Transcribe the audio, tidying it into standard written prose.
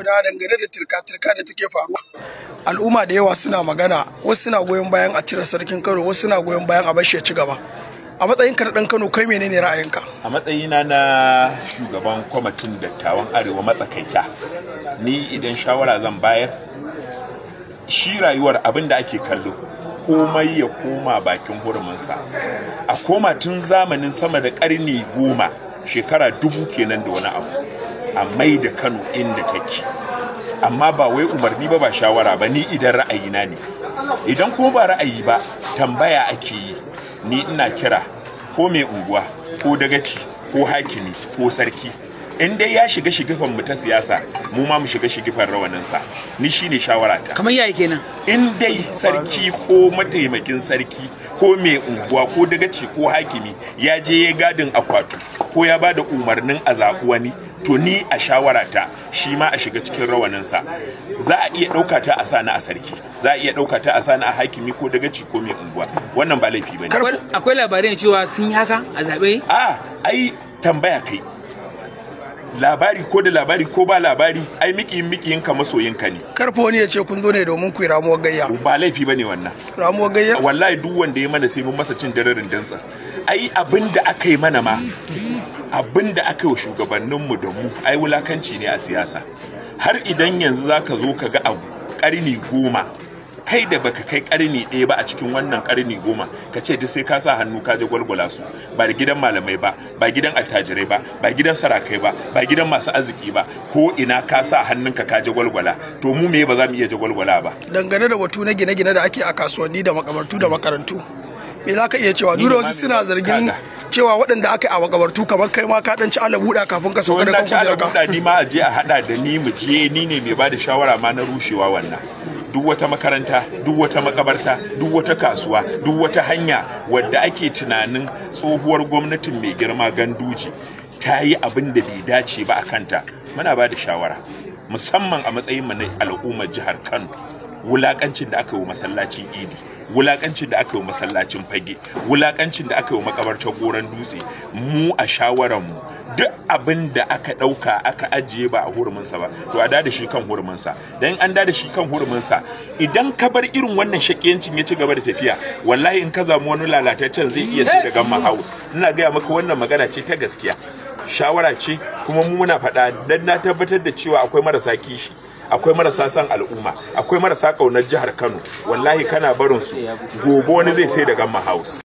Guda dangane da tirka-tirka da take faruwa. Al'umma da yawa suna magana, wasu suna goyon bayan a cire sarkin Kano, wasu suna goyon bayan a bashi ya ci gaba. A matsayin ka na ɗan Kano, kai menene ra'ayinka? A matsayina na shugaban kwamitin dattawan Arewa matsakaita, ni idan shawara zan bayar, shi rayuwar abin da ake kallo, komai ya koma bakin huruminsa. A koma tun zamanin sama da karni 10, shekara 1000 kenan da wani abu, a mai da Kano inda take. Amma ba wai umarni ba, ba shawara ba, ni idan ra'ayina ne. Idan kuma ba ra'ayi ba, tambaya ake yi. Ni ina kira ko mai unguwa ko dagaci ko hakimi ko sarki, in dai ya shiga shigifan mu ta siyasa, mu ma mu shiga shigifan rawaninsa. Ni shine shawara ta. Kamar yaya kenan? In dai sarki ko mataimakin sarki ko mai unguwa ko dagaci ko hakimi ya je ya gadin akwatu ko ya bada umarnin a zaɓi wani, to ni a shawara ta, shi ma a shiga cikin rawaninsa. Za a iya ɗauka ta a sani a sarki, za a iya ɗauka ta a sani a hakimi ko dagaci ko mai unguwa. Wannan ba laifi bane. Akwai labarin cewa sun yi haka a zaɓe? A ai tambaya kai, labari ko da labari ko ba labari, ai mikiyin mikiyin ka masoyin ka ne. Karfa wani ya ce kun zo ne domin ku yi ramuwar gayya. Ba laifi bane wannan. Ramuwar gayya? Wallahi duk wanda ya mana sai mun masa cin dararin dantsa. Ai abin da aka yi mana ma, abin da aka yi wa shugabanninmu da mu, ai wulakanci ne a siyasa. Har idan yanzu zaka zo ka ga abu karni 10, kai da baka kai karni 1 ba a cikin wannan karni 10, ka ce duk sai ka sa hannu ka je gwalgwala su. Ba da gidan malamai ba, ba gidan attajirai ba, ba gidan sarakai ba, ba gidan masu arziki ba, ko ina ka sa hannunka ka je gwalgwala. To mu me ba za mu iya je gwalgwala ba? Dangane da batu na gine-gine da ake a kasuwanni da makabartu da makarantu, me za ka iya cewa? Duk da wasu suna zargin cewa waɗanda aka yi a makabartu kamar kai ma ka ɗan ci alabuɗa kafin ka sauka da kan kujerarka. Ni ma a je a haɗa da ni, mu je, ni ne mai bada shawara ma na rushewa wannan. Duk wata makaranta, duk wata makabarta, duk wata kasuwa, duk wata hanya wadda ake tunanin tsohuwar gwamnatin mai girma Ganduje ta yi abin da bai dace ba a kanta, muna ba da shawara, musamman a matsayin mu na al'ummar jihar Kano. Wulakancin da aka yi wa masallacin Idi, wulakancin da aka yi wa masallacin Fage, wulakancin da aka yi wa makabartar Goron Dutse, mu a shawaran mu duk abin da aka ɗauka aka ajiye ba a huruminsa ba, to a da shi kan huruminsa. Dan an da shi kan huruminsa, idan ka bar irin wannan shakiyancin ya ci gaba da tafiya, wallahi in ka zamu wani lalataccen zai iya sai da gamma house. Ina gaya maka wannan magana ce ta gaskiya, shawara ce, kuma mu muna faɗa dan na tabbatar da cewa akwai marasa kishi, akwai marasa son al'umma, akwai marasa ƙaunar jihar Kano. Wallahi kana barin su, gobe wani zai sai da gamma house.